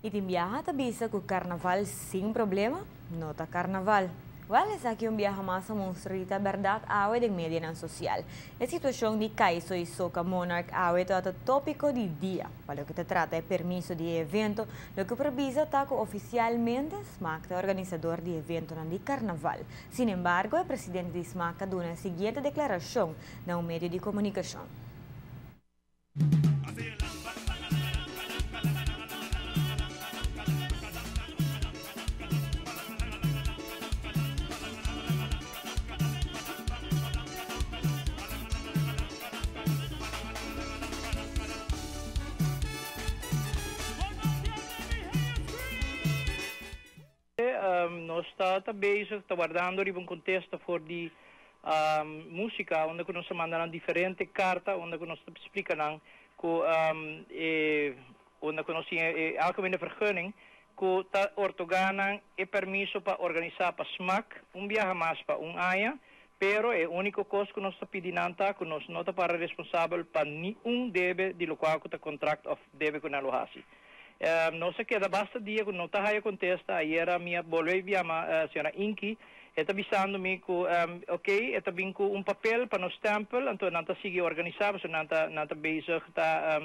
Y tin biaha ta bisa cu carnaval sin problema no ta carnaval. Wel, esaki un biaha mas a mustra di ta berdad awe den medianan social. E situacion di Caiso y Soca Monarch awe tabata topico di dia. Pa loke ta trata e permiso di e evento, loke por bisa ta cu oficialmente smac ta organisador di eventonan di carnaval. Sinembargo, e presidente di smac a duna e siguiente declaracion na un medio di comunicacion. Nos ta ta bezig ta wardando riba un contesta for di musica unda cu nos a manda nan diferente carta unda cu nos ta splica nan cu e unda cu nos tin e algemene vergunning cu ta ortoga nan e permiso pa organisa pa smac un biaha mas pa un aña pero e unico cos cu nos ta pidi nan ta cu nos no ta para responsabel pa ni un debe di locual cu ta contract of debe cu nan lo haci. Nos a keda basta dia ku no ta haya kontesta. Ayera mi a bolbe yama señora Inky. E ta bisando mi ku oke, e ta bin ku un papel pa nos stempel, anto nan ta sigui organisá pasobra nan ta nan ta bezig ta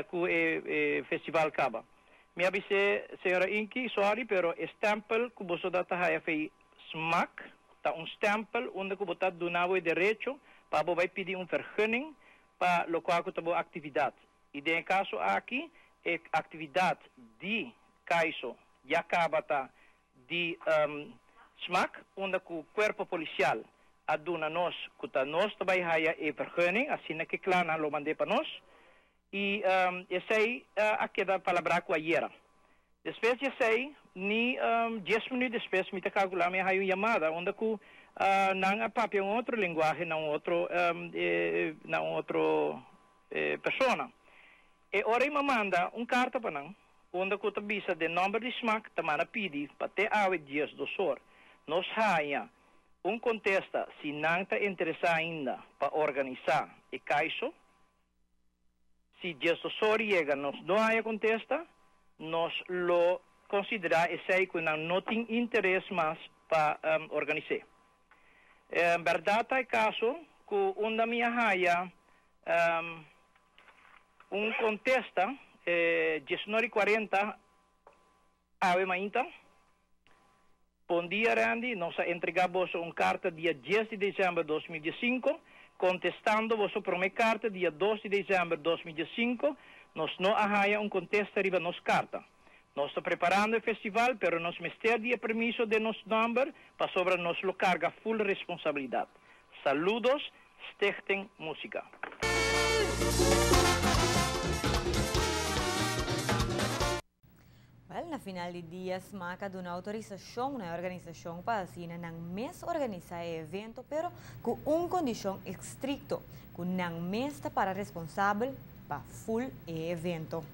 ku e festival kaba. Mi a bis'é, señora Inky, sorry, pero e stempel ku boso ta ta haya fei smak ta un stempel unda ku bo ta duna bo e derecho pa bo bai pidi un vergunning pa lokual ku ta bo aktividat. I den e kaso aki e aktividat di Kaiso ya kaba ta di smak unda ku kuerpo polisial a duna nos ku ta nos ta bai haya e vergunning, asina ke kla nan lo mand'é pa nos i esei a keda palabrá ku ayera. Despues di esei, ni dies minuut despues mi ta kalkulá mi a haya un yamada unda ku nan a papia un otro lenguahe na un otro na un otro E persona. E ora ei m'a manda un karta pa nan, unda ku ta bisa den nòmber di Smak ta manda pidi pa te awe diesdos or nos haña un kontesta si nan ta interesá ainda pa organisá e kaiso. Si diesdos or yega nos no haña kontesta, nos lo konsiderá esei ku nan no tin interes mas pa organis'é. Bèrdat ta e kaso ku unda mi a haya Un kontesta, diesnor i kuarenta awe mainta. Bon dia Randy, nos a entregá boso un karta dia dies di desèmber 2015, kontestando boso promé karta dia dos di desèmber 2015, nos no a haña un kontesta riba nos karta. Nos ta preparando e festival, pero nos mester di e permiso den nos nòmber pasobra nos lo karga ful responsabilidat. Saludos, Stichting Musica. Wel, na final di dia Smaak a duna autorisashon na e organisashon pa asina nan mes organisá e evento pero ku un kondishon estrikto, ku nan mes ta para responsabel pa ful e evento.